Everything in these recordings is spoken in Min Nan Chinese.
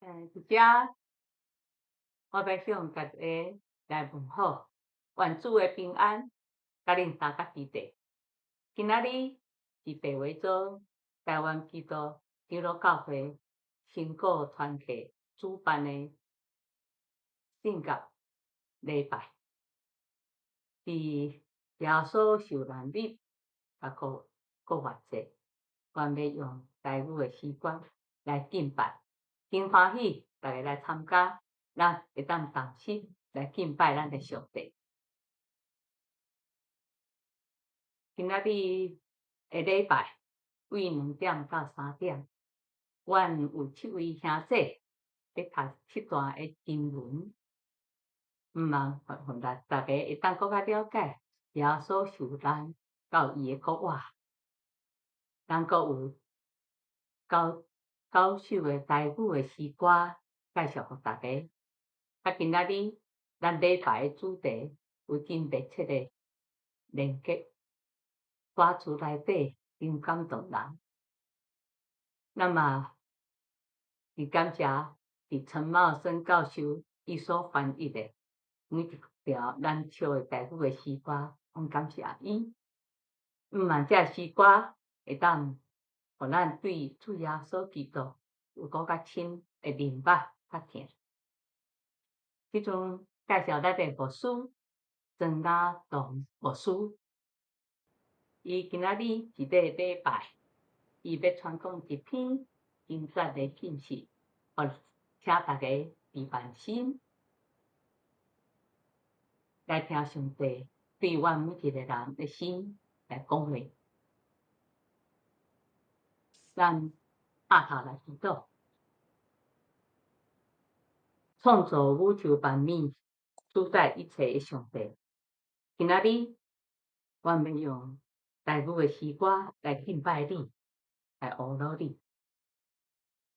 佇遮我欲向大家來問好，願主的平安佮恁三甲齊地。今仔日是地位做台灣基督長老教會新股團契主辦的聖甲禮拜，是耶穌受難日佮復活節，阮欲用台語的詩歌來敬拜，真歡喜大家來參加，咱會當同心來敬拜咱的上帝。今仔日的禮拜，對2點到3點，阮有七位兄姊欲讀七段的經文，毋望予大家會當閣較了解耶穌受難到伊的復活。咱閣有九首的台語的詩歌介紹予大家。啊，今仔日咱禮拜的主題有真密切的連結，歌詞內底真感動人。那麼，佇感謝佇陳茂生教授伊所翻譯的每一條咱唱的台語的詩歌，攏感謝伊。毋望這詩歌會當予咱對主耶穌基督有閣較深的認捌佮疼。這陣介紹咱的牧師曾雅棠牧師，伊今仔日是咧禮拜，伊欲傳講一篇精彩的信息，予請大家預備心來聽上帝對阮每一个人的心來講話。咱阿頭來祈禱，創造宇宙萬物、主宰一切的上帝，今仔日阮欲用台語的詩歌來敬拜你，來呵咾你。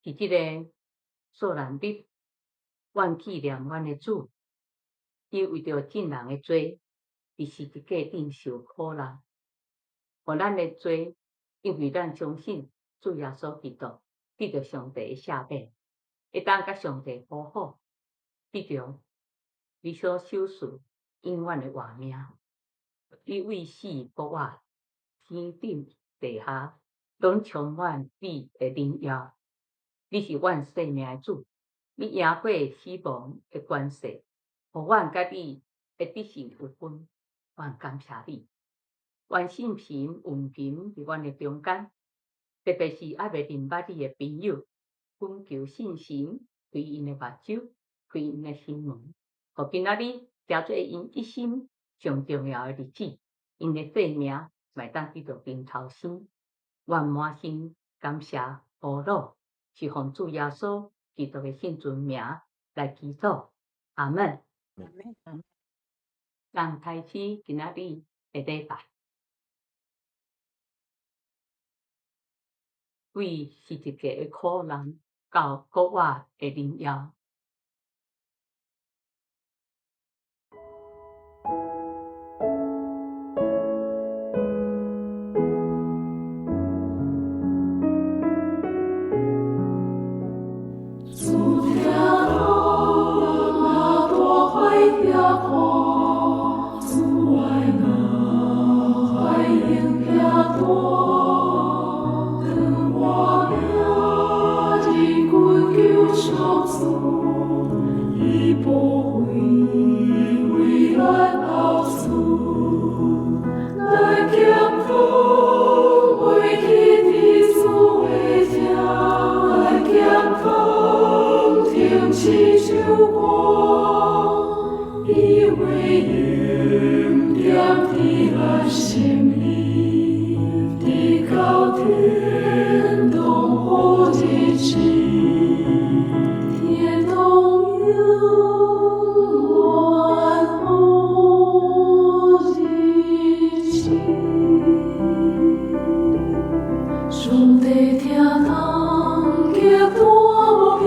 佇這个受難日，阮紀念阮的主，伊為著眾人的罪，佇十字架頂受苦難，予咱的罪，因為咱相信主耶穌基督，得著上帝的赦免，會當佮上帝和好，得著你所賞賜永遠的活命。你為死復活，天頂地下攏充滿你的榮耀。你是阮生命的主，你贏過死亡的權勢，予阮佮你的得勝有份。阮感謝你，願聖神運行佇阮的中間，特別是猶未認捌你的朋友，懇求聖神開𪜶的目睭，開𪜶的心門，予今仔日成做𪜶一生上重要的日子，𪜶的生命嘛會當得著重頭生。阮滿心感謝呵咾，是奉主耶穌基督的聖尊名來祈禱，阿門。咱開始今仔日的禮拜，為十字架的苦難到復活的榮耀。主聽到咱若大海遐看，主愛若海湧遐大，當我命日困求上主，伊保衛為咱後厝，咱劍鋒袂去佇主的正，咱劍鋒停止唱歌，伊話永踮佇咱心裡，直到天堂好日子，天堂永遠好日子。上帝聽當激大無比，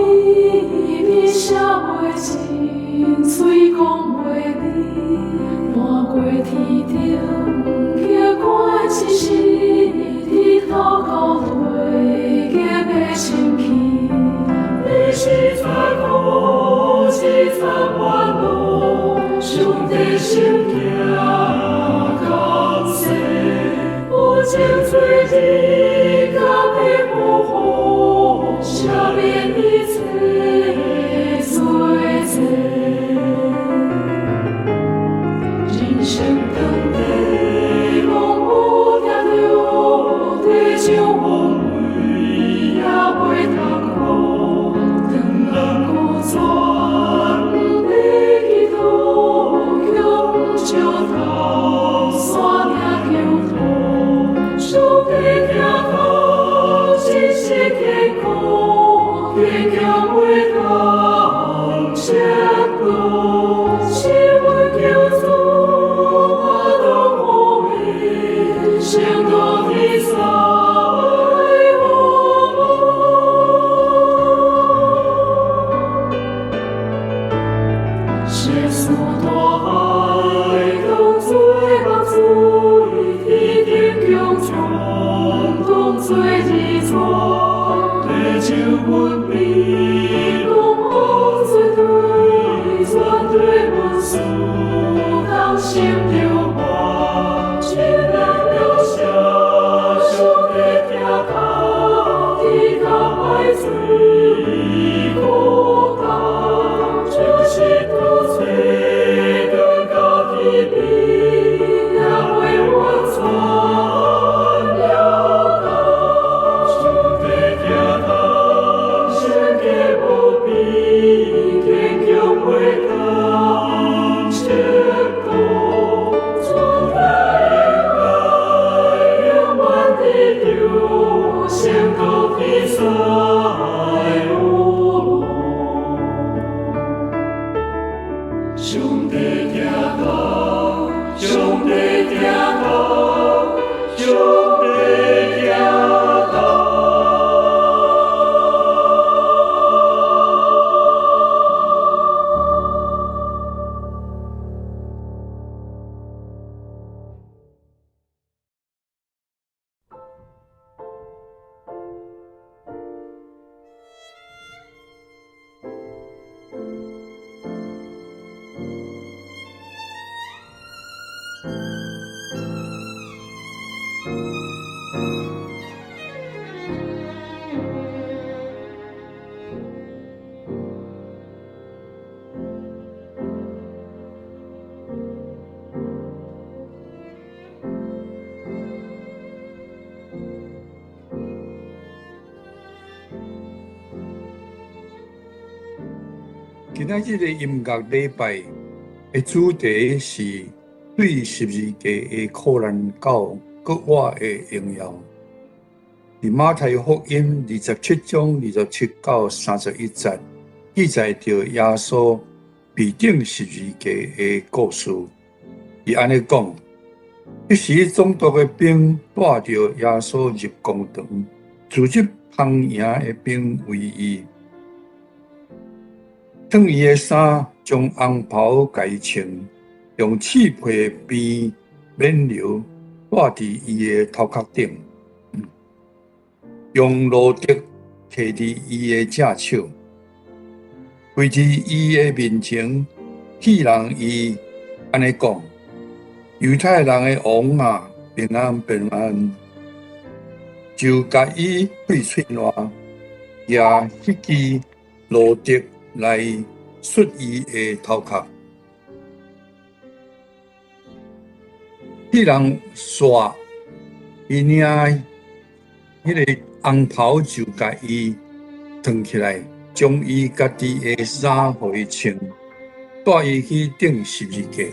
面寫袂盡，喙講袂離，搬過天頂，激懸一時，日頭到地，激欲生氣。你是在今仔日的音樂禮拜的主題是對十字架的苦難到國外的榮耀。佇馬太福音27章27到31節記載著耶穌被釘十字架的故事。伊按呢講，彼時總督的兵帶著耶穌入公堂，組織捧贏的兵圍伊。脫伊的衫，將紅袍共伊穿，用刺皮編冕旒戴佇伊的頭殼頂，用蘆竹提佇伊的正手，跪佇伊的面前，戲弄伊按呢講：猶太人的王啊，平安平安！就共伊對喙爛，舉彼支蘆竹來摔伊的頭殼。彼人煞伊領彼个紅袍就共伊脫起來，將伊家己的衫予伊穿，帶伊去釘十字架。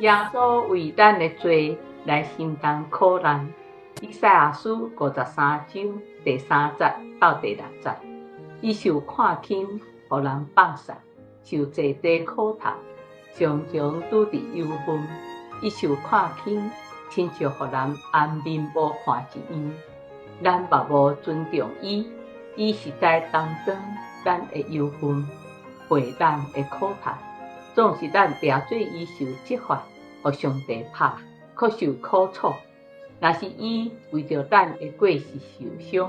耶穌為咱的罪來承擔苦難。以賽亞書53章第3節到第6節，伊受看輕，予人放殺，受濟濟苦痛，常常拄佇憂憤。伊受看輕，親像予人掩面無看一樣。咱嘛無尊重伊，伊實在擔當咱的憂憤，背咱的苦痛。總是咱定做伊受責罰，予上帝拍，閣受苦楚。若是伊為著咱的過失受傷，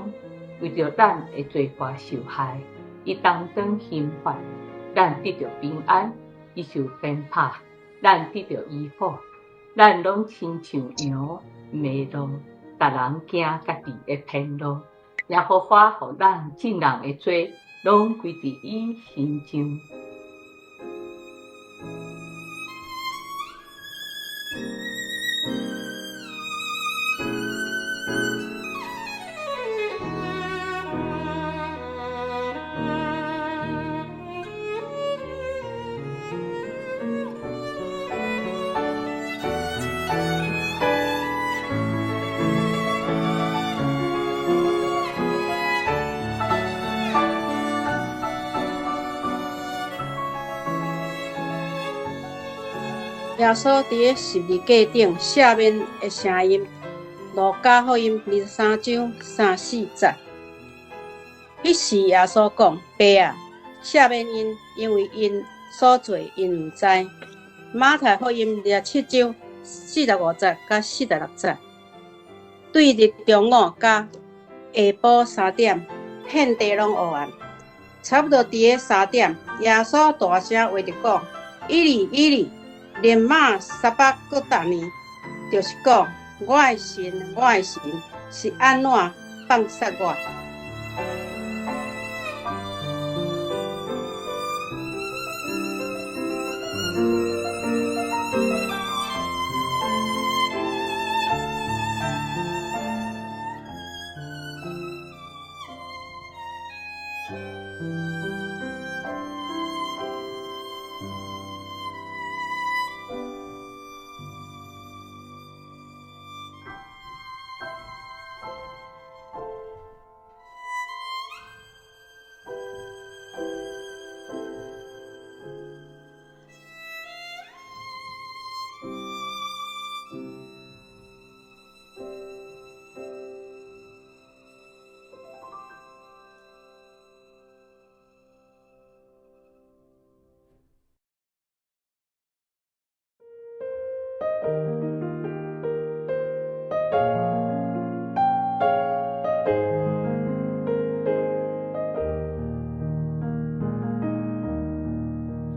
為著咱的罪過受害，伊擔當刑罰，咱得著平安；伊受鞭拍，咱得著醫好。咱攏親像羊迷路，逐人行家己的偏路。耶和華予咱眾人的罪攏歸佇伊身上。耶穌佇咧十字架頂赦免的聲音，路加福音23章3-4節。彼時耶穌講：爸啊，赦免𪜶，因為𪜶所做𪜶毋知。馬太福音27章45節佮46節。對日中午佮下晡3點，遍地攏烏暗。差不多佇咧3點，耶穌大聲話著講：以利，以利，連瑪撒巴各達尼，就是講，我的神，我的神，是按怎放殺我？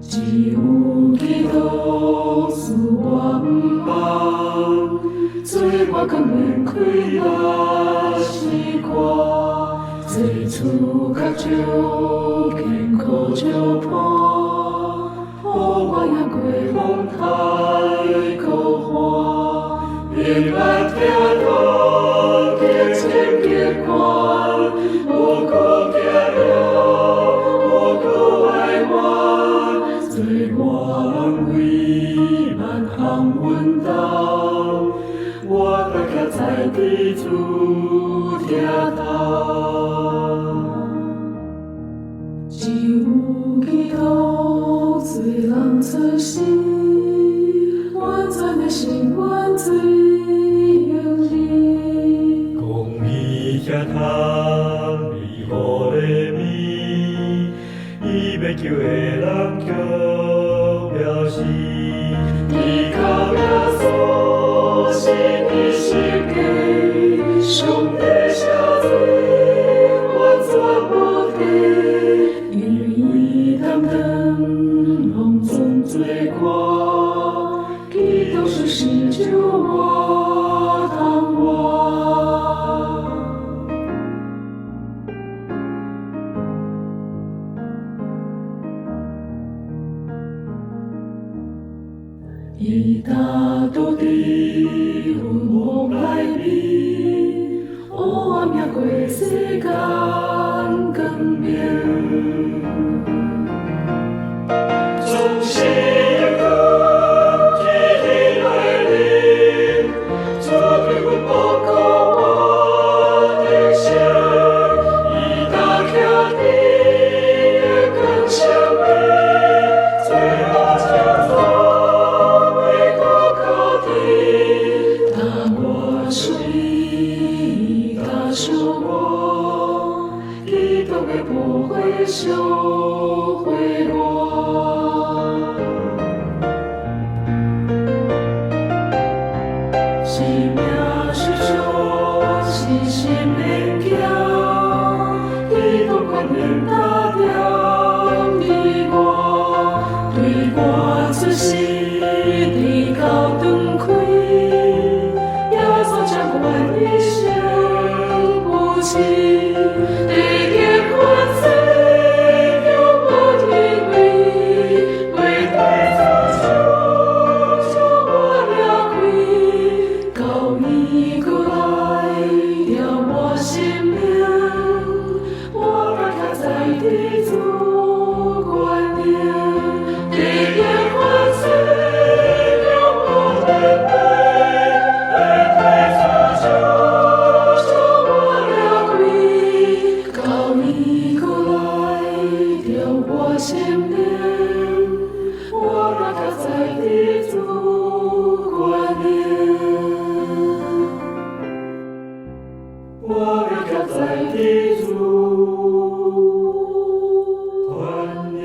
只有基督赐我毋放，做我甘愿开来是歌，这厝较少艰苦相伴，予我赢过风台苦旱，平安听到激情激悬，无苦行路，无苦哀怨，做我安慰万项运动，我逐徛在伫主疼头。只有基督做人出世，完全的心，完全用力。公义遐通美好的美，伊欲救的人却表示，依靠耶稣是伫十架，上帝赦罪完全无体，因为伊担当拢总罪过，基督是拯救我通活。伊大肚伫坟墓内面，黑暗赢过世间光明。总是永恒，一日来临，主对阮报告我的心，伊担徛伫的光上面，罪恶将总会搁靠伫，担我属伊，担属我，基督的宝血上。死，地極群星卻無因為，袂對主手將我掠開，到伊閣來調我生命，我欲徛在佇主權能，地極群星卻無因為，袂對主手將我掠開，到伊閣來調我生命，我欲徛在佇主權能，我欲徛在佇主權能。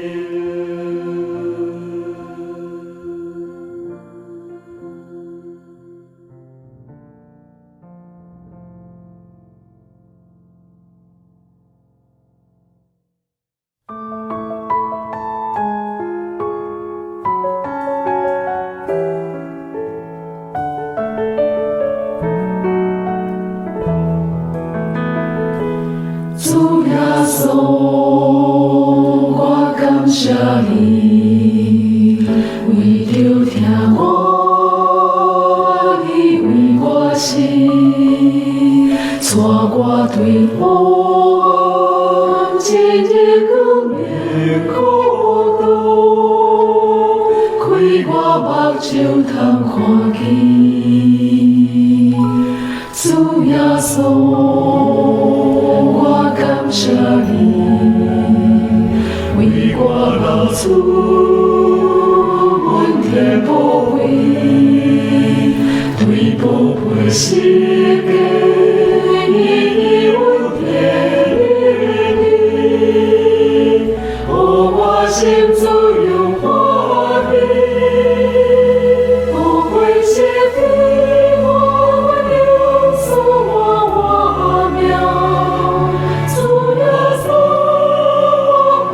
主耶穌，我感謝你，為著疼我，你為我死，帶我對黑暗進入光明國度，開我目睭通看見。主耶穌，我感謝你，為我流出阮的寶血，對寶貝十架，你的恩典你，予我心自由歡喜，寶血洗去我的罪，我活命。主耶穌，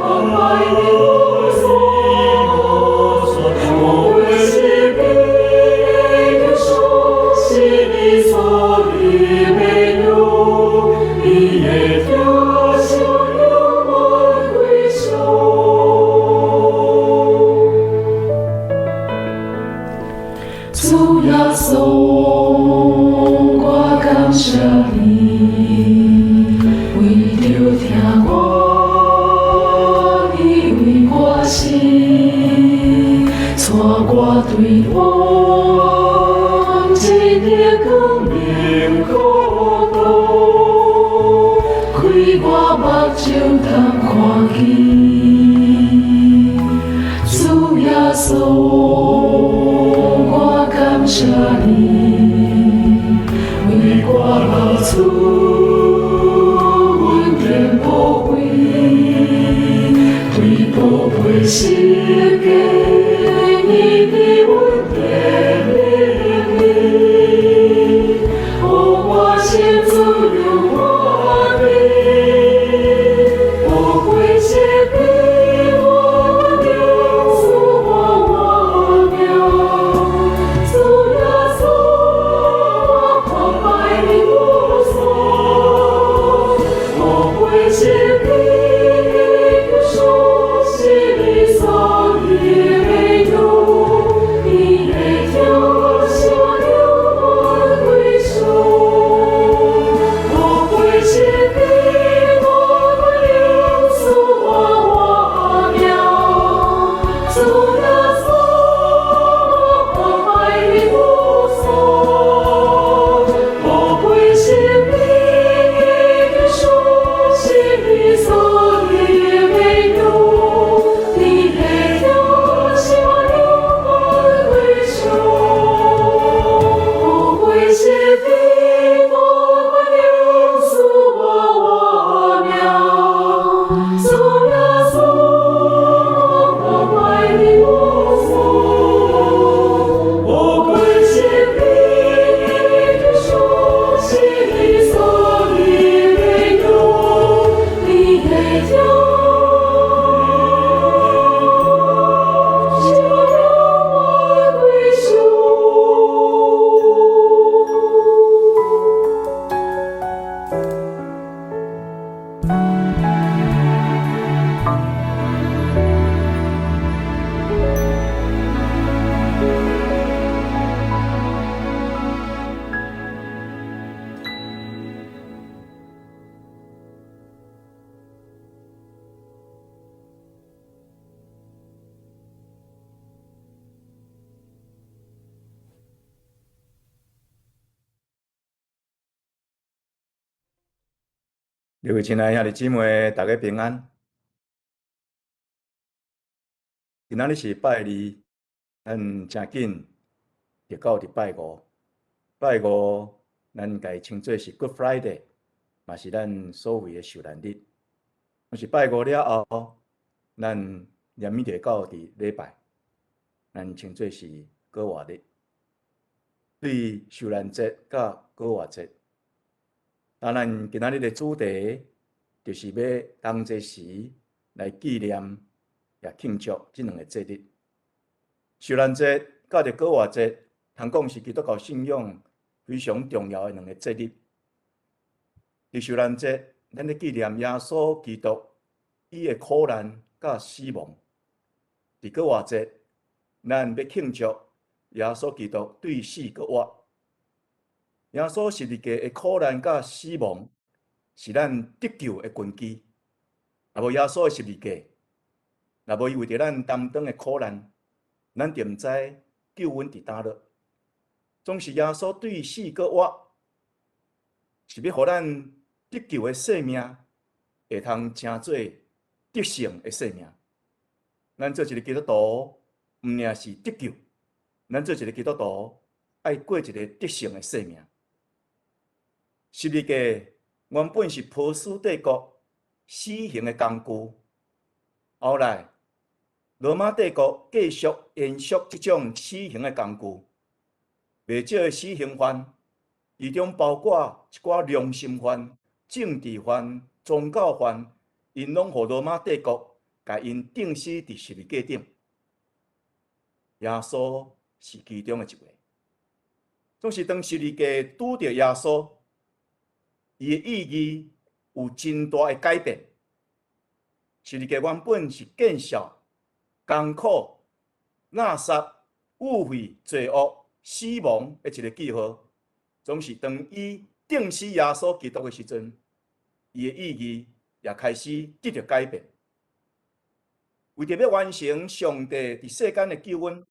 我愛你無數，寶血洗去的手，是你所立的約，你的疼惜永遠歸屬。主耶穌，我感謝你，為著疼我，你為我死，帶我對黑暗進入光明國度，開我目睭通看見。主耶穌，我感謝你，為我流出阮的寶血，對寶貝十架，你的恩典你，予我心自由歡喜，寶血洗去我的罪，我活命。主耶穌，我愛你無數，寶血洗去的手，是你所各位親愛兄弟姊妹，大家平安。今仔日是拜二，咱誠緊就到佇拜五。拜五，咱共伊稱做是 Good Friday，嘛是咱所謂的受難日。若是拜五了後，咱連綿就會到佇禮拜，咱稱做是過活日。對受難節佮過活節。當咱今仔日的主題，就是欲同齊時來紀念也慶祝這兩个節日。受難節佮著過活節，通講是基督教信仰非常重要的兩个節日。佇受難節，咱咧紀念耶穌基督伊的苦難佮死亡；佇過活節，咱欲慶祝耶穌基督對死閣活。耶穌十字架的苦難佮死亡，是咱得救的根基。若無耶穌的十字架，若無伊為著咱擔當的苦難，咱就毋知救恩佇佗落。總是耶穌對死閣活，是欲予咱得救的生命，會通成做得勝的生命。咱做一个基督徒，毋爾是得救，咱做一个基督徒，愛過一个得勝的生命。十字架原本是波斯帝國死刑的工具，後來羅馬帝國繼續延續這種死刑的工具。袂少的死刑犯，其中包括一寡良心犯、政治犯、宗教犯，𪜶攏予羅馬帝國共𪜶釘死佇十字架頂。耶穌是其中的一位。總是當十字架拄著耶穌，伊的意義有真大的改變。十字架原本是見笑、艱苦、垃圾、污穢、罪惡、死亡的一个記號。總是當伊釘死耶穌基督的時陣，伊的意義也開始得著改變。為著欲完成上帝佇世間的救恩，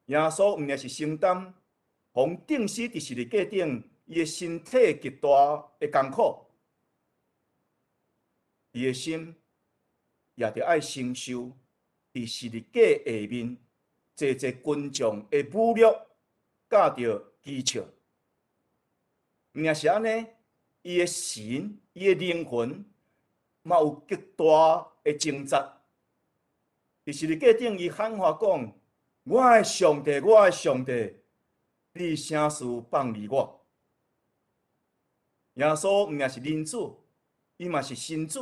耶穌毋爾是承擔予釘死佇十字架頂，伊的身體極大的艱苦，伊的心也著愛承受佇十字架下面濟濟群眾的侮辱，佮著譏笑。毋爾是按呢，伊的神，伊的靈魂，嘛有極大的掙扎。佇十字架頂，伊喊話講：我的上帝，我的上帝，你啥事放離我？耶穌毋爾是人子，伊嘛是神子。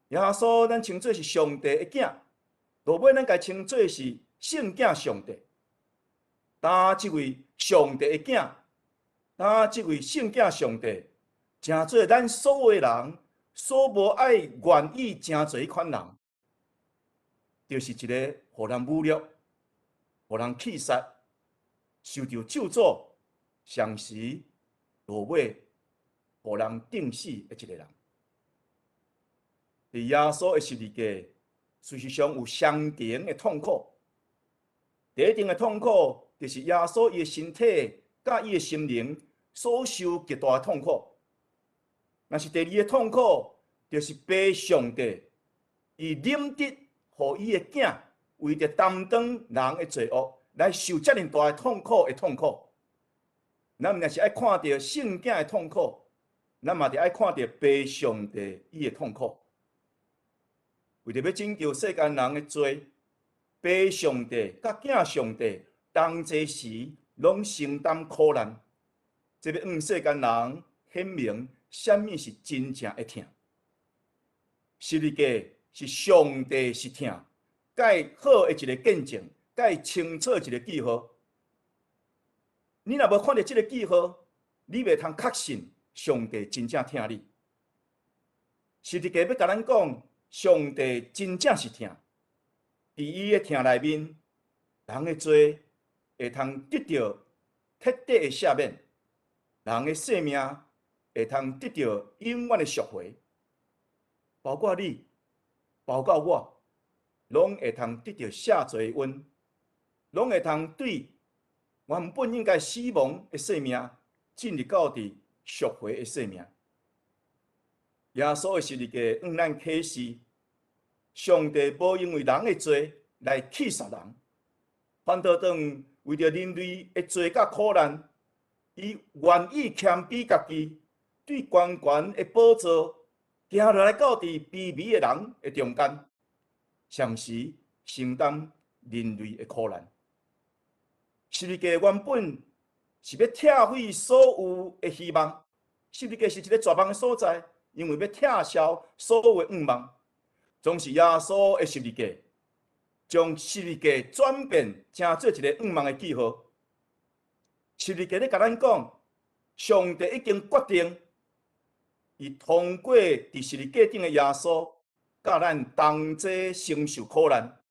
耶穌咱稱做是上帝的囝，落尾咱共伊稱做是聖囝上帝。當這位上帝的囝，當這位聖囝上帝，成做咱所有的人所無愛願意成做彼款人，就是一個予人侮辱、予人棄殺、受著咒詛，同時落尾予人釘死的一个人。佇耶穌的十字架，事實上有雙重的痛苦。第一重的痛苦，就是耶穌伊的身體佮伊的心靈所受極大的痛苦。若是第二个痛苦，就是父上帝伊忍得予伊的囝為著擔當人的罪惡來受遮爾大的痛苦的痛苦。咱毋爾是愛看著聖囝的痛苦，咱嘛著愛看著父上帝伊的痛苦。為著欲拯救世間人的罪，父上帝佮囝上帝同齊時攏承擔苦難，這欲向世間人顯明啥物是真正的疼。十字架是上帝是疼，蓋好的一个見證，蓋清楚的一个記號。你若無看著這个記號，你袂通確信上帝真正疼你。十字架欲共咱講，上帝真正是疼，佇伊的疼內面，人的罪會通得著徹底的赦免，人的生命會通得著永遠的贖回，包括你，包括我，攏會通得著赦罪恩，攏會通對原本應該死亡的生命，進入到佇贖回的生命。耶穌的十字架向咱啟示，上帝無因為人的罪來棄殺人，反倒轉為著人類的罪佮苦難，伊願意謙卑家己，對懸懸的寶座行落來到佇卑微的人的中間，同時承擔人類的苦難。十字架原本是欲拆毀所有的希望，十字架是一个絕望的所在，因為欲拆消所有的願望。總是耶穌的十字架，將十字架轉變成做一个願望的記號。十字架咧共咱講，上帝已經決定，伊通過佇十字架頂的耶穌，佮咱同齊承受苦難，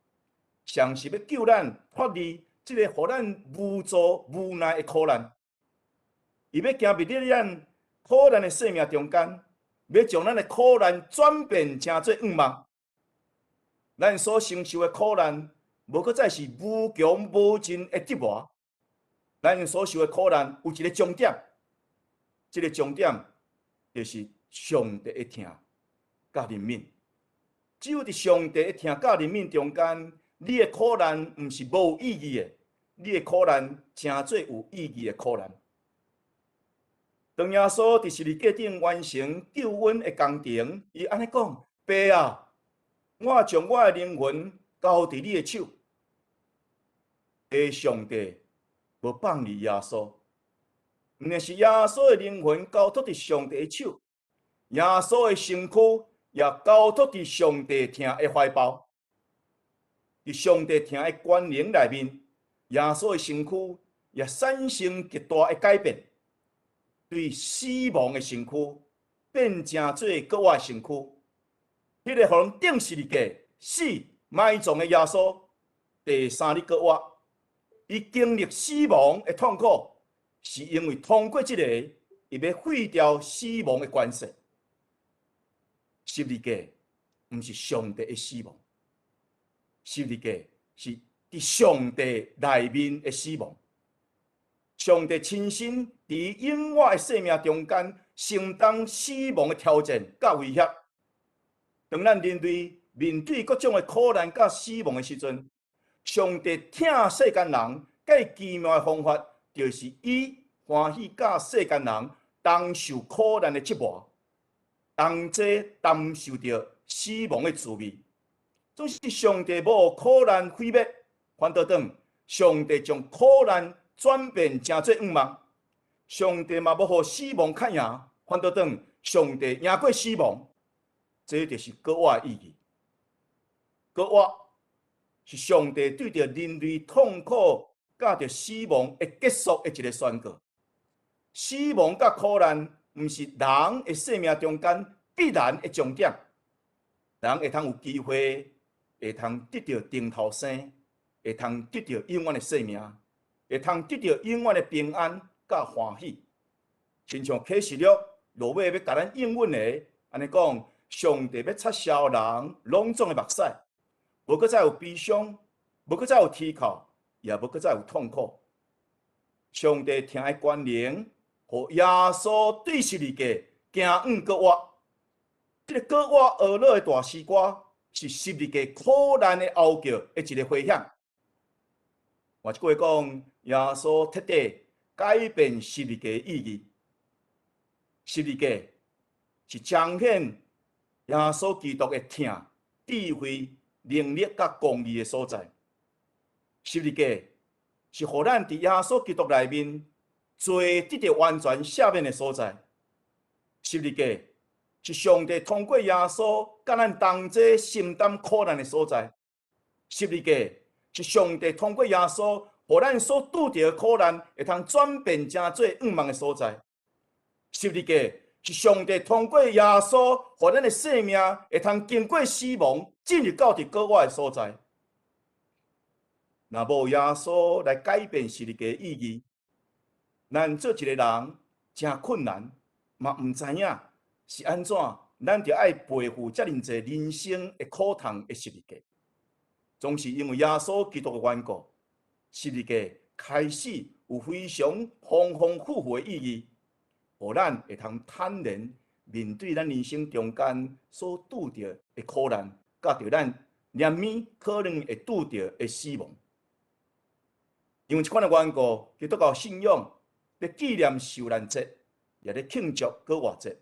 上是欲救咱脫離這个予咱無助無奈的苦難。伊欲行入咧咱苦難的生命中間，欲將咱的苦難轉變成做願望。咱所承受的苦難，無閣再是無窮無盡的折磨。咱所受的苦難有一个終點，這个終點就是上帝的疼佮憐憫。只有佇上帝的疼佮憐憫中間，你的苦難毋是無意義的，你的苦難成做有意義的苦難。當耶穌佇十字架頂完成救恩的工程，伊按呢講：爸啊，我將我的靈魂交佇你的手。上帝無放離耶穌，毋但是耶穌的靈魂交託佇上帝的手，耶穌的身軀也交託佇上帝疼的懷抱。佇上帝疼的權能內面，耶穌的身軀也產生極大的改變，對死亡的身軀變成做閣活的身軀。彼个予人釘十字架、死埋葬的耶穌，第三日閣活。伊經歷死亡的痛苦，是因為通過這个，伊欲廢掉死亡的權勢。十字架毋是上帝的死亡，十字架是佇上帝內面的死亡。上帝親身佇永活的生命中間承擔死亡的挑戰佮威脅。當咱人類面對各種的苦難佮死亡的時陣，上帝疼世間人，蓋奇妙的方法，就是以歡喜佮世間人同受苦難的折磨，同齊擔受著死亡的滋味。總是上帝無予苦難毀滅，反倒轉，上帝將苦難轉變成做願望。上帝嘛無予死亡較贏，反倒轉，上帝贏過死亡。這就是閣活的意義。閣活是上帝對著人類痛苦佮著死亡的結束的一个宣告。死亡佮苦難毋是人的生命中間必然的終點。人會通有機會，會通得著重頭生，會通得著永遠的生命，會通得著永遠的平安佮歡喜。親像啟示錄落尾欲共咱應允的，按呢講，上帝欲擦消人攏總的目屎，無閣再有悲傷，無閣再有啼哭，也無閣再有痛苦。上帝疼的權能，予耶穌對十字架行往閣活。這个閣活呵咾的大詩歌，是十字架苦難的號叫的一个迴響。換一句話講，耶穌徹底改變十字架的意義。十字架是彰顯耶穌基督的疼、智慧、能力佮公義的所在。十字架是予咱佇耶穌基督內面罪得著完全赦免的所在。十字架是上帝通過耶穌佮咱同齊承擔苦難的所在。十字架是上帝通過耶穌，予咱所拄著的苦難會通轉變成做願望的所在。十字架是上帝通過耶穌，予咱的生命會通經過死亡，進入到佇閣活的所在。若無耶穌來改變十字架的意義，咱做一个人誠困難，嘛毋知影是按怎，咱著愛背負遮爾濟人生的苦痛的十字架。總是因為耶穌基督的緣故，十字架開始有非常豐豐富富的意義，予咱會通坦然面對咱人生中間所拄著的苦難，佮著咱連暝可能會拄著的死亡。因為這款的緣故，基督教信仰咧紀念受難節，也咧慶祝復活節。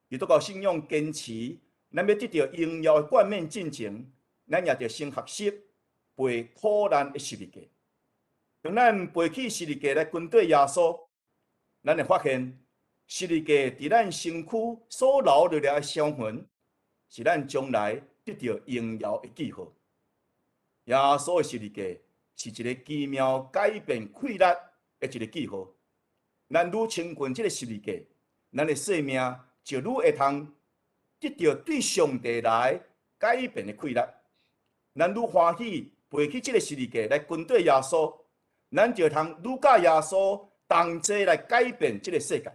基督教信仰堅持，咱欲得著榮耀的冠冕進前，咱也著先學習背苦難的十字架。當咱背起十字架來跟綴耶穌，咱會發現十字架佇咱身軀所留落來的傷痕，是咱將來得著榮耀的記號。耶穌的十字架是一个奇妙改變氣力的一个記號。咱愈親近這个十字架，咱的生命就愈會通得著對上帝來改變的氣力。咱愈歡喜背起這个十字架來跟綴耶穌，咱就通愈佮耶穌同齊來改變這个世界。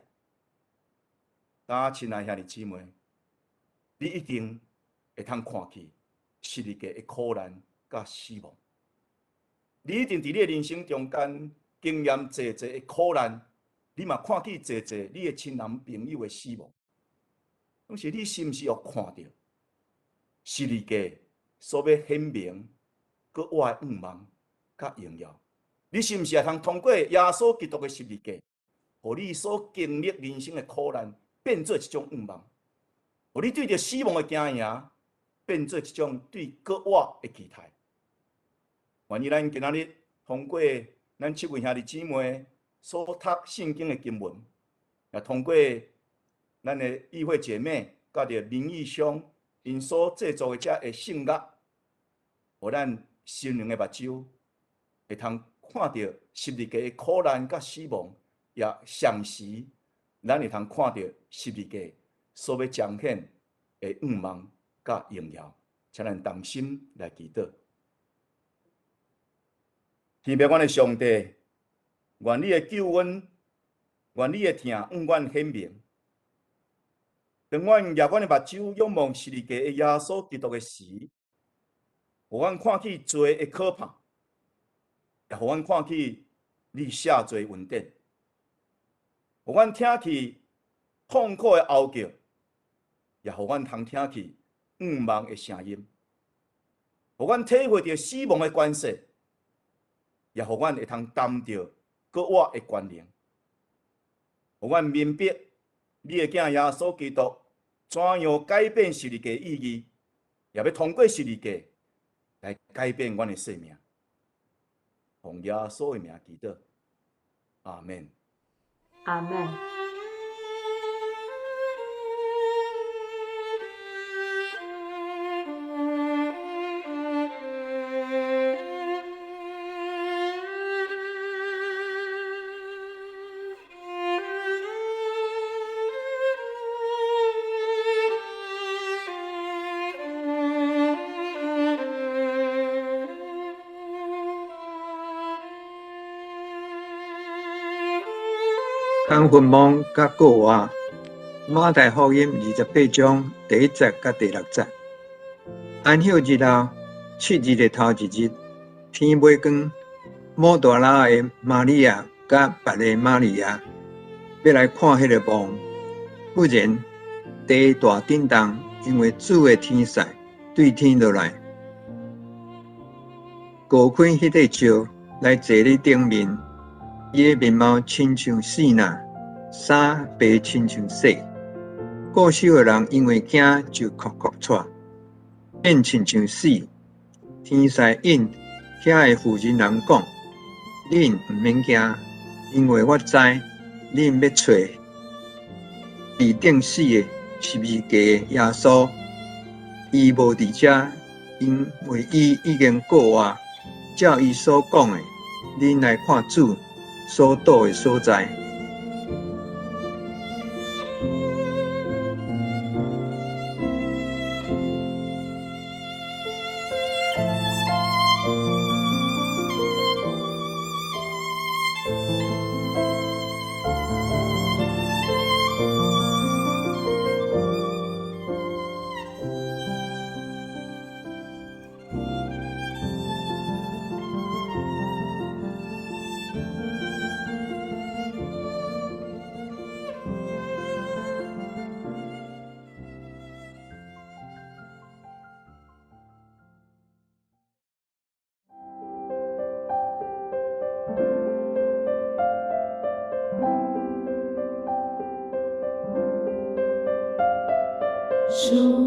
啊，親愛兄弟姊妹，你一定會通看見十字架的苦難佮死亡。你一定佇你的人生中間經驗濟濟的苦難，你嘛看見濟濟你的親人朋友的死亡。但是你是毋是有看著十字架所欲顯明閣活的願望佮榮耀？你是毋是會通通過耶穌基督的十字架，予你所經歷人生的苦難變做一種願望，予你對著死亡的驚惶變做一種對閣活的期待？願意咱今仔日通過咱七位兄弟姊妹所讀聖經的經文，也通過咱的議會姐妹佮著民意上𪜶所製作的這个聖樂，予咱心靈的目睭會通看著十字架的苦難佮死亡，也同時咱會通看著十字架所欲彰顯的願望佮榮耀，請咱同心來祈禱。天父阮的上帝，願你的救恩，願你的疼永遠顯明。當阮額阮的目睭仰望十字架的耶穌基督的時，予阮看見罪的可怕，也予阮看見你赦罪恩典，予阮聽去痛苦的嚎叫，也予阮通聽去願望的聲音，予阮體會著死亡的權勢，也予阮會通擔著閣活的權能，予阮明白你的囝耶穌基督怎樣改變十字架意義，也欲通過十字架來改變阮的生命。奉耶穌的名祈禱，阿們。阿們。空墳墓佮復活，馬太福音28章第1節佮第6節。安息日後，7日的頭一日，天欲光，抹大拉的瑪利亞佮別个瑪利亞欲來看彼个墓。忽然地大震動，因為主的天使對天落來，鑿開彼塊石來坐佇頂面。伊的面貌親像爍爁，衫白親像雪。顧守的人因為驚，就哭哭掣，變親像死。天使應遐个婦人人講：恁毋免驚，因為我知恁欲揣佇釘死的十字架的耶穌。伊無佇遮，因為伊已經復活。照伊所講的，恁來看主所倒的所在。这有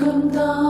看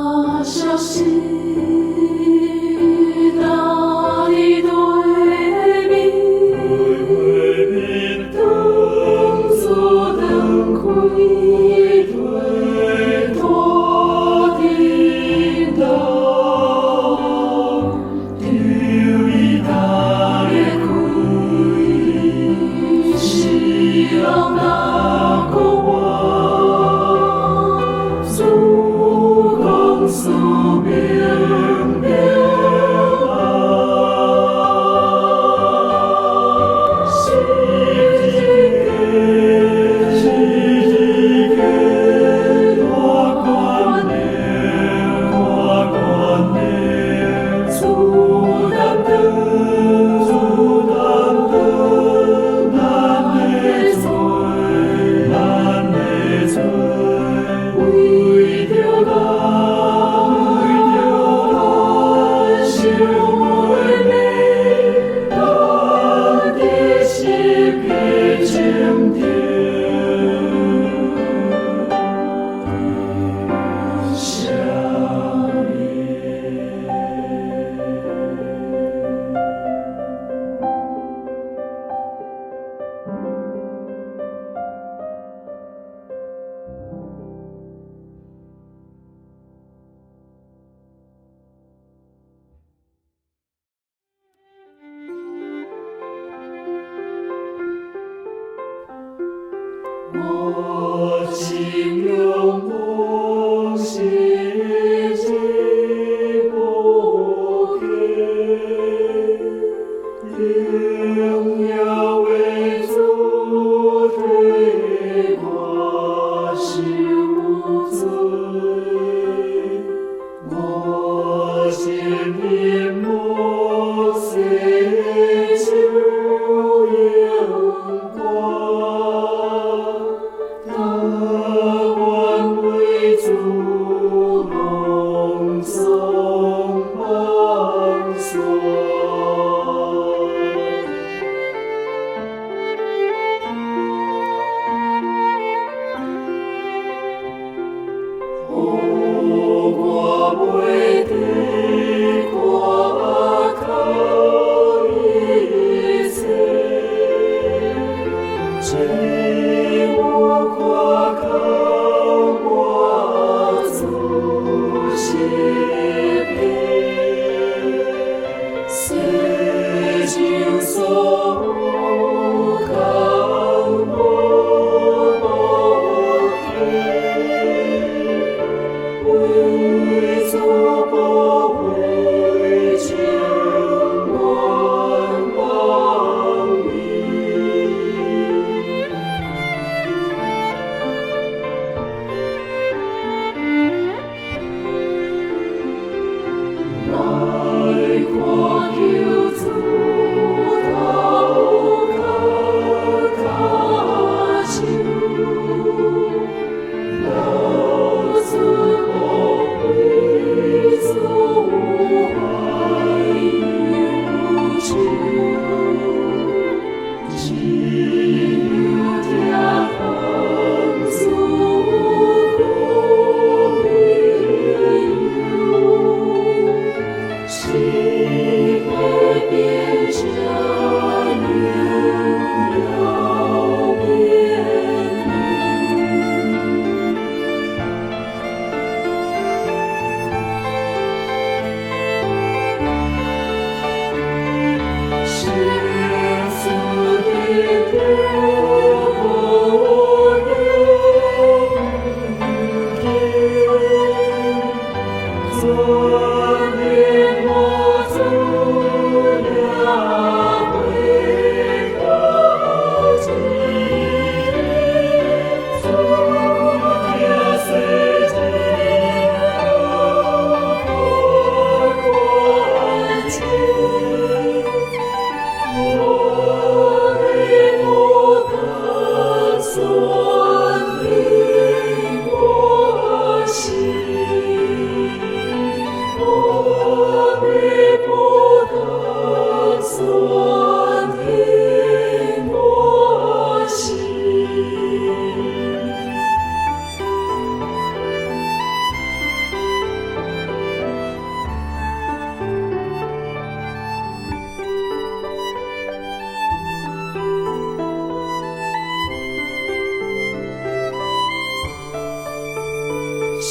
空我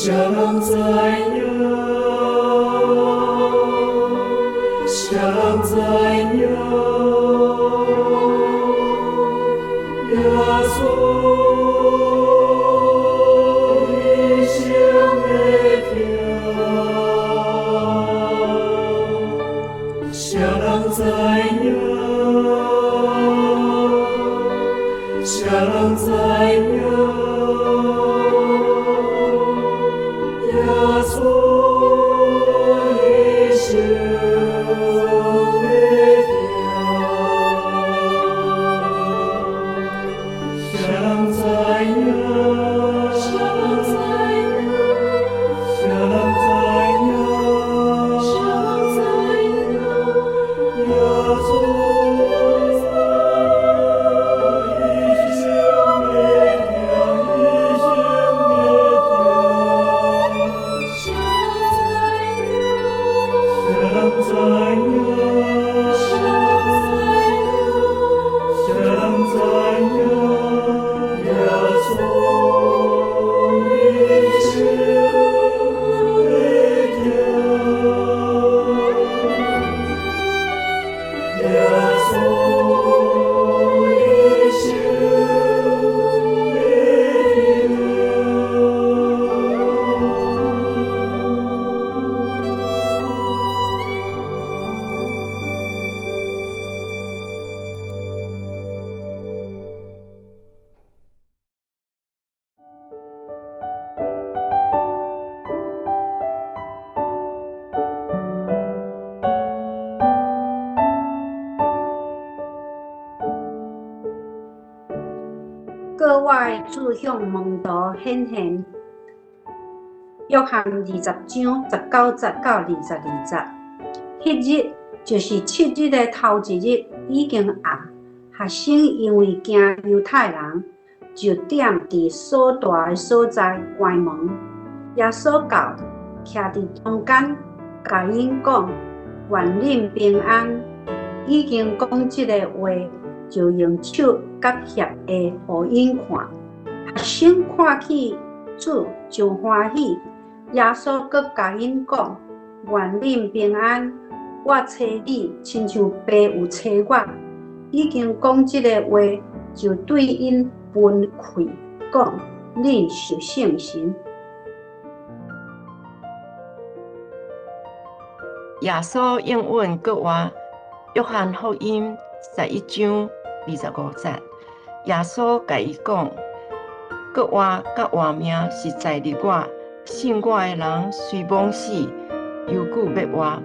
啥人知影？啥人知影？耶稣一生的疼，啥人知影？啥人知影？耶稣一生的疼，啥人知影？啥人知影？啥人知影？啥人知影？耶稣一生的疼，一生的疼。啥人知影？啥人知影？耶稣一生的疼，耶稣一生的疼。閣我的主向門徒顯現，約翰20章19節到22節。彼日就是七日的頭一日，已經暗。學生因為驚猶太人，就踮佇鎖大的所在關門。耶穌到，徛佇中間，共𪜶講：願恁平安。已經講這个話，就用手佮額下予𪜶看。學生看見主真歡喜。耶穌閣共𪜶講：願恁平安。我揣你，親像爸有揣我。已經講這个話，就對𪜶噴氣，講：恁受聖神。耶穌應允閣活，約翰福音11章25節，耶穌共伊講：閣活佮活命是在佇我，信我的人雖罔死，猶閣欲活。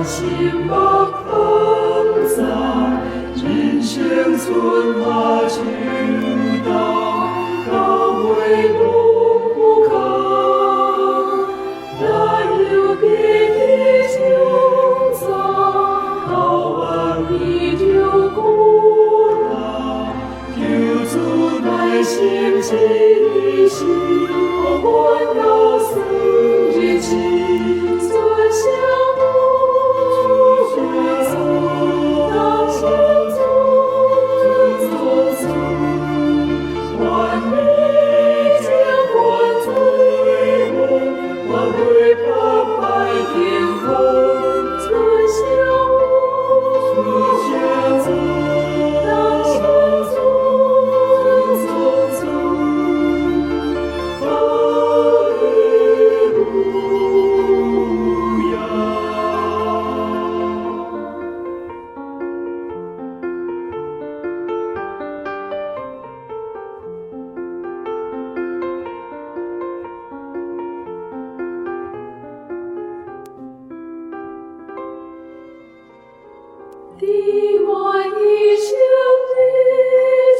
心目放在，人生春夏秋冬，到尾攏有空。咱犹记得从早，到晚伊就孤单，求主耐心指示，予阮到算日子，尊圣主，当先尊宗主，愿你将阮罪恶，愿为百拜天空，尊圣主，当先尊宗主，哈利路亚。伫我一生日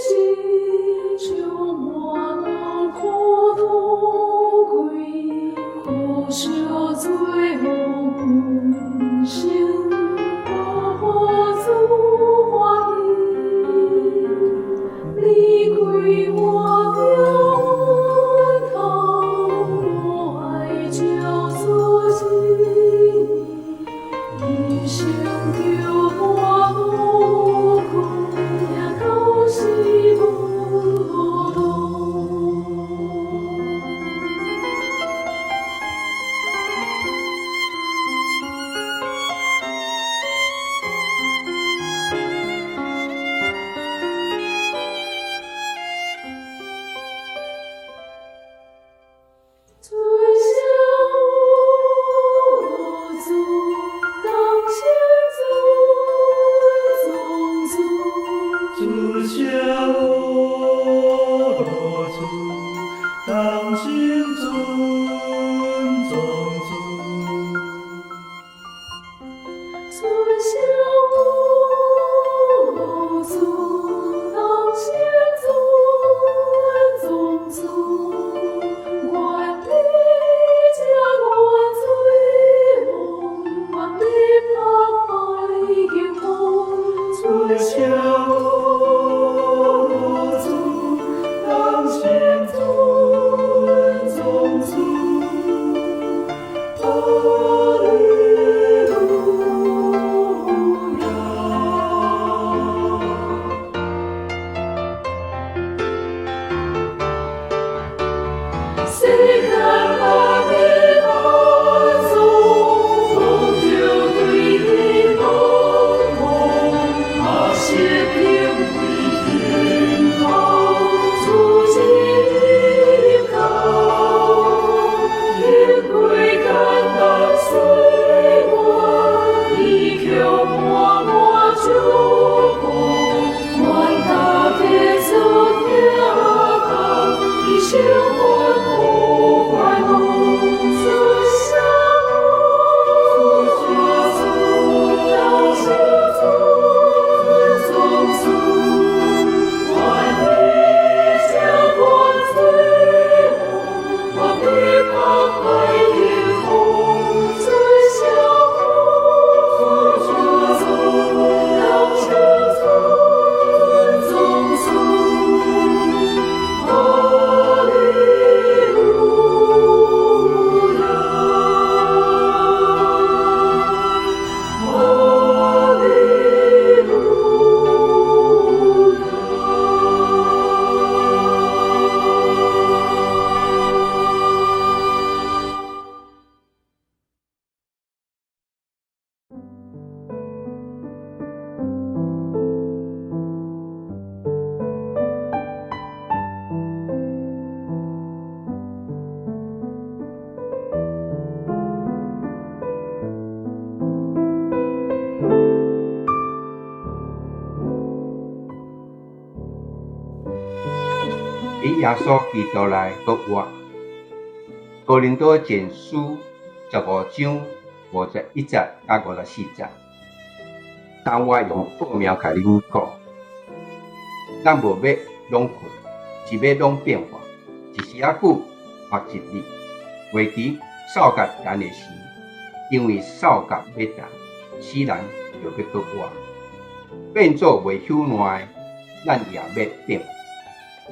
子，充满苦度过，苦惜罪恶本性，无予主欢喜。离开我了头，我爱照主旨意，一生着伴路苦，行到死无路。尊圣主，当先尊宗主，尊圣主，当先尊宗主，尊圣主，当先尊宗主，愿你将阮罪恶，愿你百拜敬奉，尊圣主，当先尊宗主，哈利路亚。世间万物万事，拢着对你仰望，阿是敬畏天后，主旨到，经过艰难岁月，伊却满满祝福，愿大家做听讲，一生幸福快乐，尊圣主，当先尊宗主，愿你将阮罪恶，愿你百拜天奉，尊圣主，当先尊宗主，哈利路亚，哈利路亚。伫耶稣基督内阁活。哥林多前书15章51節佮54節。但我用奧妙共恁講，咱無欲攏睏，是欲攏變化，一時仔久或一日，袂佇哨角彈的時，因為哨角欲彈，死人就欲閣活，變做袂朽爛的，咱也欲變化。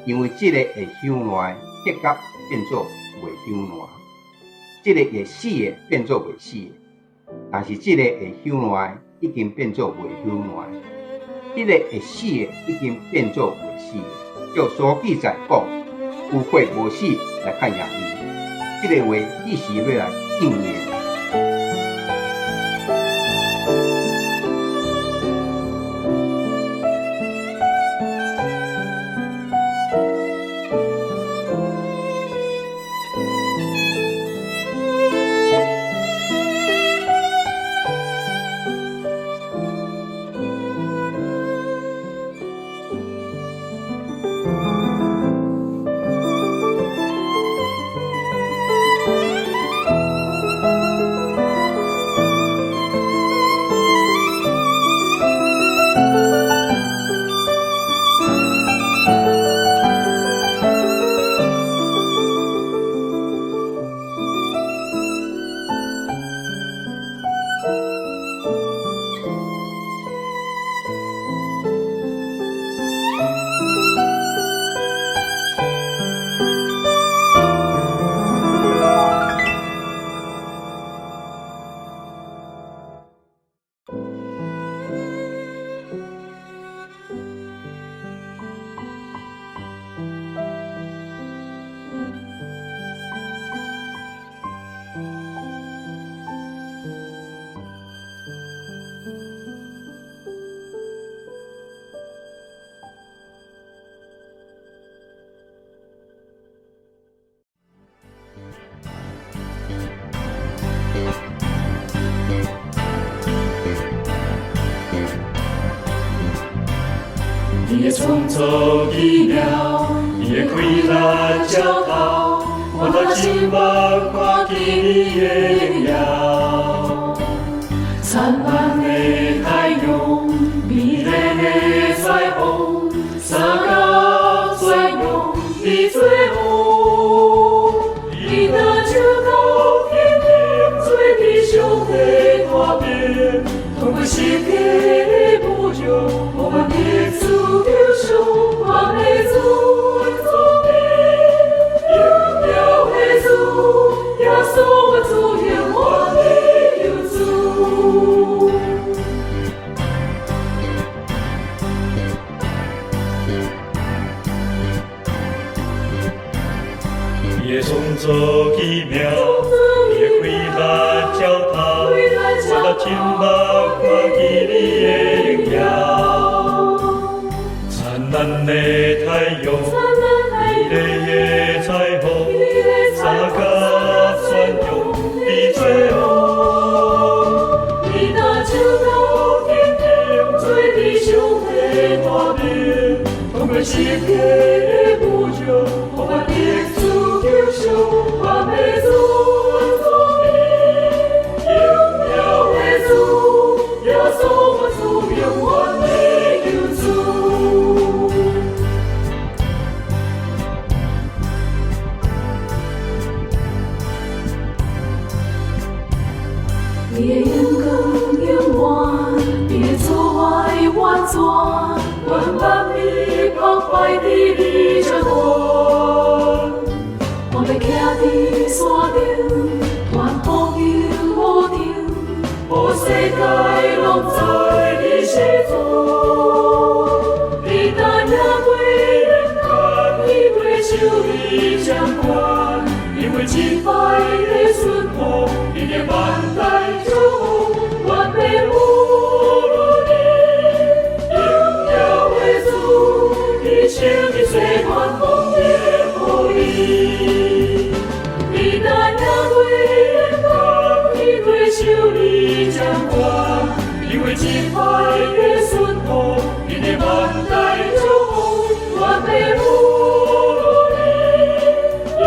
因為這個會朽爛的，得甲變做袂朽爛；這個會死的，變做袂死的。但是這個會朽爛的，已經變做袂朽爛；這個會死的，已經變做袂死的。照所記載講，有活無死來看贏伊。這個話彼時欲來應驗。你的創造奇妙，你的偉力照透，我的心目看見你的榮耀。燦爛的太陽，美麗的彩虹，三角宣揚你做王。你若就到天頂，做伫上帝大殿，通過十架的侮辱，予阮得主救贖，我的主尊榮，榮耀的主，耶穌我主永遠的救主。你的創造奇妙，你的偉力照透，我的親目看見你的榮耀。燦爛的太陽，美麗的彩虹，三角宣揚你做王。你若就到天頂，做伫上帝大殿，通過十架的侮辱，予阮得主救贖，我的主尊榮，榮耀的主，耶穌我主永遠的救主。你的榮光永遠，你的慈愛完全，願萬民澎湃佇你掌權。我欲徛佇山頂，願福音無停，予世界攏知你是主。你若贏過人間，你會受你掌權，因為這擺的順服，你的萬代祝福，願欲有你，榮耀的主，你成就世願福音予你。你若贏過人間，你會受你掌權，因為這擺的順服，你的萬代祝福，願欲有你，榮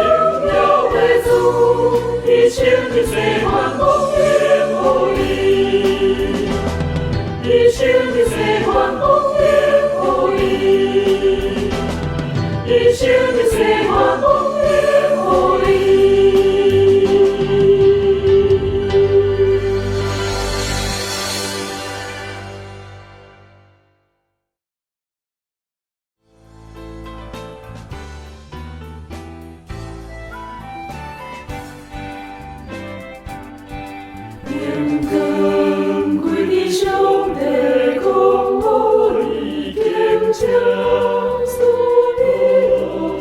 耀的主，世愿福音予伊，伊生命世愿福音予伊。荣光归伫上帝，公义已经成，赐美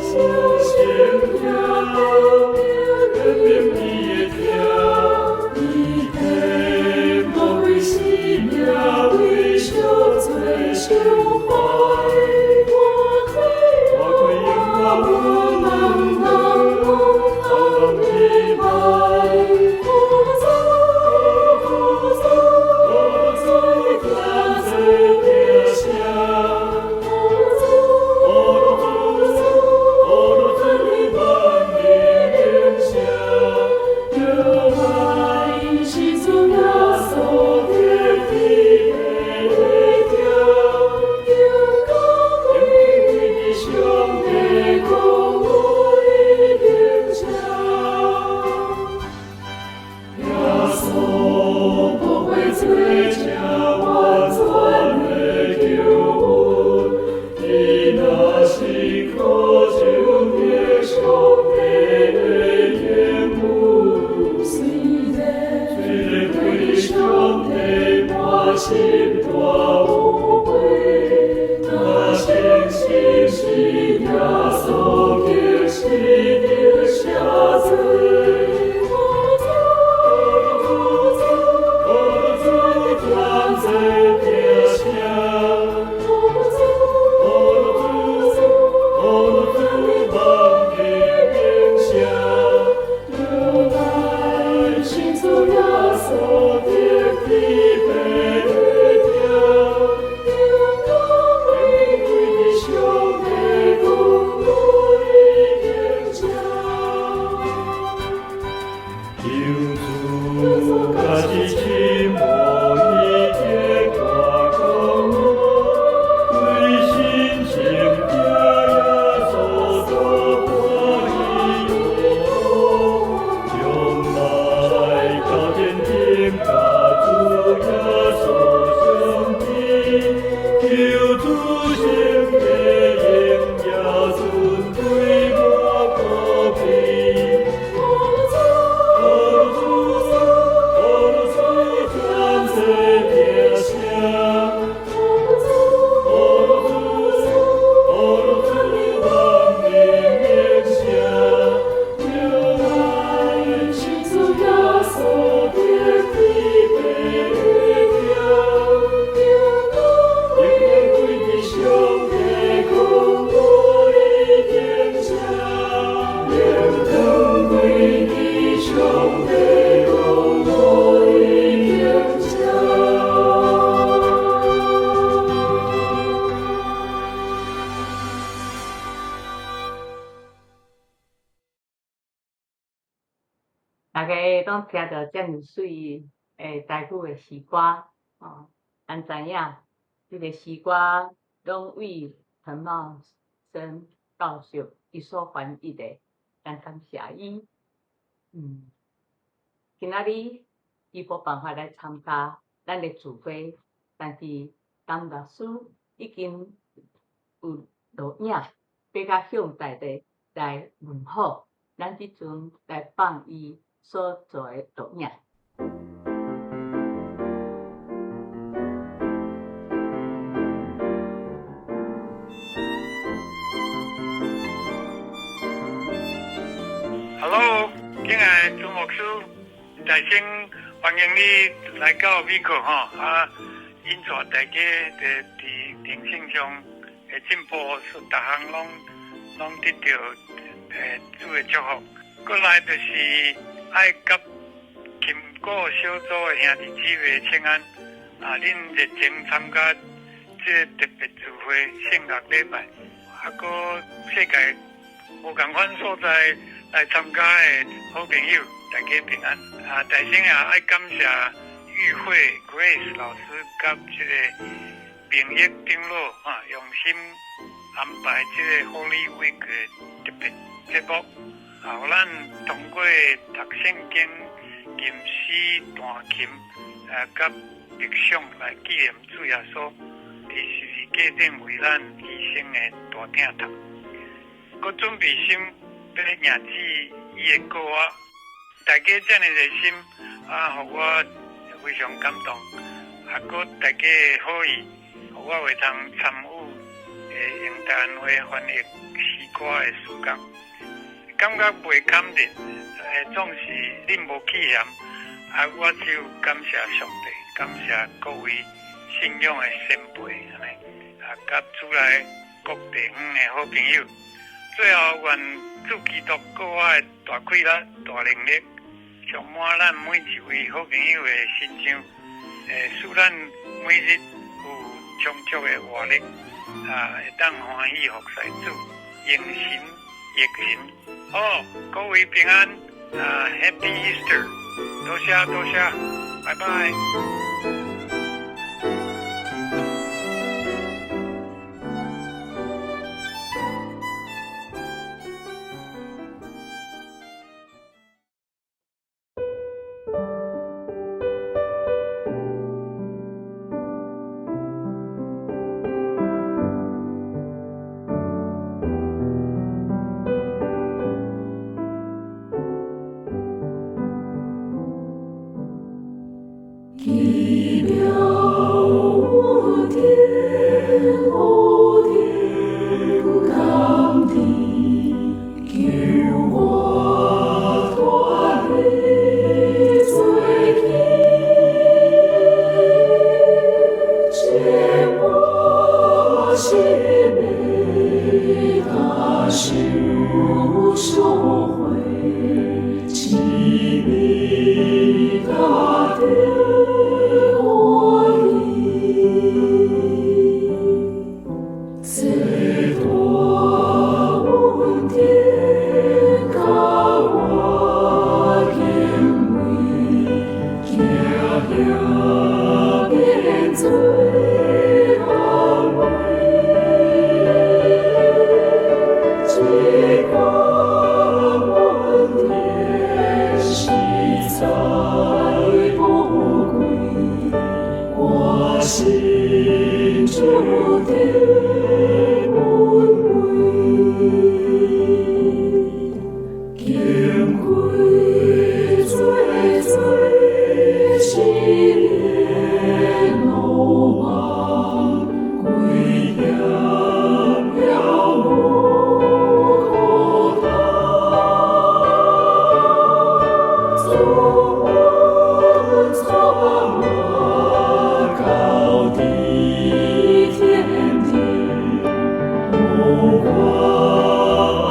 福相听，人民伊的疼，伊的无为生命为赎罪受害，我开我有人人拢通礼拜。大家拢听著遮爾媠的台語的詩歌，哦，咱知影這个詩歌攏為陳茂生教授伊所翻譯的，咱感謝伊。今仔日伊無辦法來參加咱的聚會，但是陳牧師已經有錄影，欲共向大家來問好，咱這陣來放伊所做的錄影。 Hello，敬愛的朱牧師，大聲歡迎你來到美國吼，啊，引帶大家佇靈性上的進步，逐項攏得著主的祝福。過來就是愛佮勤顧小組的兄弟姊妹請安，啊，恁熱情參加這个特別聚會聖樂禮拜，啊，閣世界無仝款所在來參加的好朋友，大家平安。啊，大聲也愛感謝玉慧 Grace 老師佮這个明玉長老哈用心安排這个 Holy Week 的特別節目，啊，予咱通過讀聖經、吟詩、彈琴，佮默想來紀念主耶穌佇十字架頂為咱犧牲的大疼痛，閣準備心欲迎接伊的復活。大家遮爾熱心，啊，予我非常感動，啊，閣大家的好意，予我會通參與，用台灣話翻譯詩歌的時間，感覺袂堪得，總是忍無棄嫌，啊，我只有感謝上帝，感謝各位信仰的前輩，按呢，啊，佮主內各地方的好朋友，最後願主基督閣活的大氣力、大能力，充滿咱每一位好朋友的身上，使咱每日有充足的活力，啊，會當歡喜服侍主，榮神益人。好，各位平安，啊，Happy Easter，多謝多謝，拜拜。奇妙恩典，何等甘甜，救我脫離罪孽，潔我心靈，大受贖回，奇妙大得歡喜，這大恩典教我敬畏，驚嚇變做安慰，這款恩典實在寶貴，我心就得安慰。經過濟濟試煉路茫，危險了無可擋，主恩帶我到底天庭，予我安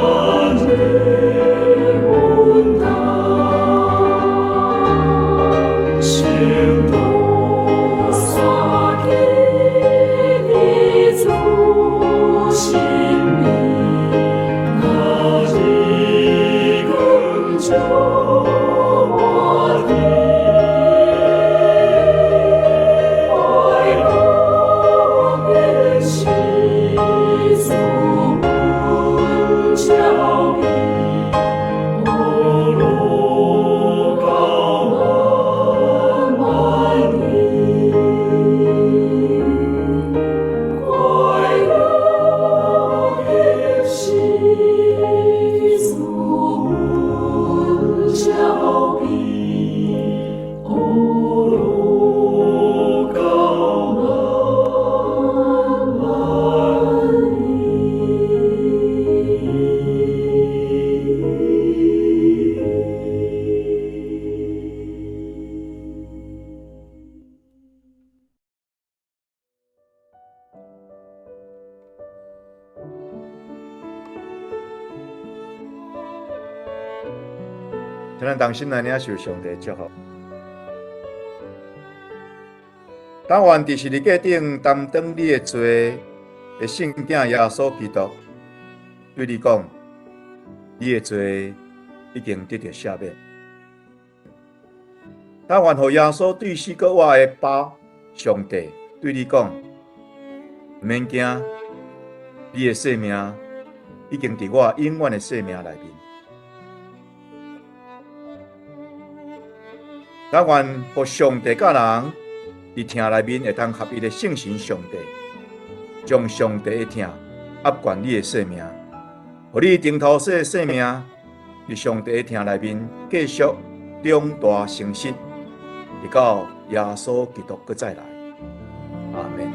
然穩當。聖徒三記的主心意，那日光照我的，快樂變是主恩照庇，阿羅高萬萬里，快樂變是主恩照庇，阿羅高萬萬里。請咱同心來領受上帝祝福。但願佇十字架頂擔當你的罪的聖子耶穌基督對你講：你的罪已經得著赦免。但願予耶穌對死閣活的爸上帝對你講：毋免驚，你的性命已經佇我永遠的生命內面。咱願予上帝佮人佇疼內面會當合一的聖神上帝，將上帝的疼壓灌你的生命，予你頂頭細的生命佇上帝的疼內面繼續長大成熟，直到耶穌基督閣再來。阿門。